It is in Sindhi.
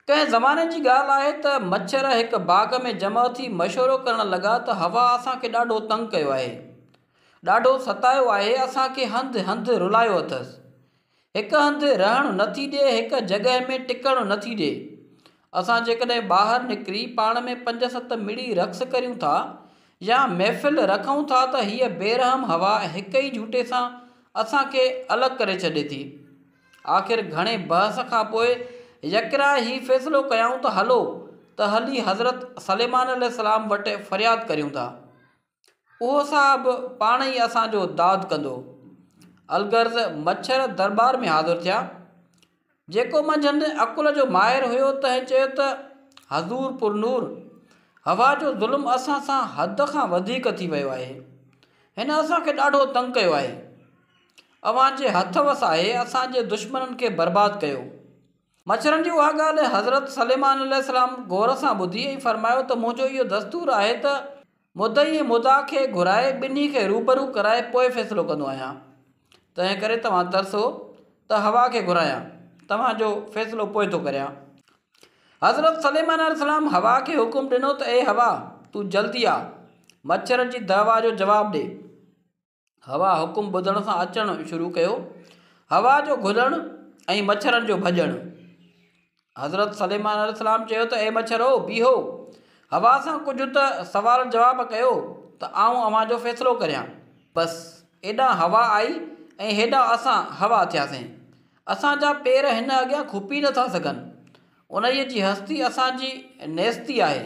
ڪنهن زماني جي ڳالهه آهي ته مڇر هڪ باغ ۾ جمع ٿي مشورو ڪرڻ لڳا ته هوا اسان کي ڏاڍو تنگ ڪيو آهي، ڏاڍو ستايو آهي، اسان کي هنڌ هنڌ رلايو اٿس. هڪ هنڌ رهڻ نه ٿي ڏئي، هڪ جڳهه ۾ ٽڪڻ نه ٿي ڏئي. اسان جيڪڏهن ٻاهر نڪري پاڻ ۾ پنج ست مڙي رقص ڪريون ٿا يا محفل رکون ٿا ته هيء بيرحم هوا هڪ ئي جهوٽي سان اسان کي الڳ ڪري ڇڏي ٿي. آخر گهڻي بحث کان پوء يڪراء هي فيصلو ڪيائون ته هلو ته هلي حضرت سليمان عليه السلام وٽ فرياد ڪريون ٿا. اهو صاحب پاڻ ئي اسان جو داد ڪندو. الغرض مڇر درٻار ۾ حاضر ٿيا. جيڪو منجهن عقل جو ماهر هيو تنهن چيو ته حضور پرنور! هوا جو ظلم اسان سان حد کان وڌيڪ ٿي ويو آهي. هن اسان کي ڏاڍو تنگ ڪيو آهي. اوهان جي هٿ وس آهي، اسان جي دشمنن کي برباد ڪيو. مڇرن جي اها ڳالهه حضرت سليمان عليه السلام غور سان ٻڌي ۽ فرمايو ته منهنجو اهو دستور آهي ته مدعي ۽ مدعا کي گهرائي ٻنهي کي روبرو ڪرائي پوء فيصلو ڪندو آهيان، تنهن ڪري توهان ترسو ته هوا کي گهرايان، توهان جو فيصلو پوء ٿو ڪريان. حضرت سليمان عليه السلام هوا کي حڪم ڏنو ته اي هوا! تون جلدي آ، مڇرن جي دعويٰ جو جواب ڏي. هوا حڪم ٻڌڻ سان اچڻ شروع ڪيو. هوا جو گهلڻ ۽ مڇرن جو ڀڄڻ. حضرت سليمان عليه السلام چيو ته اي مڇرو! بيهو، هوا سان ڪجهه ته سوال جواب ڪيو ته آئون اوهان جو فيصلو ڪريان. بس ايڏانهن هوا آئي ۽ هيڏانهن اسان هوا ٿياسين. اسان جا پير هن اڳيان کپي نٿا سگهن. انهيء جي هستي اسان جي نيستي آهي.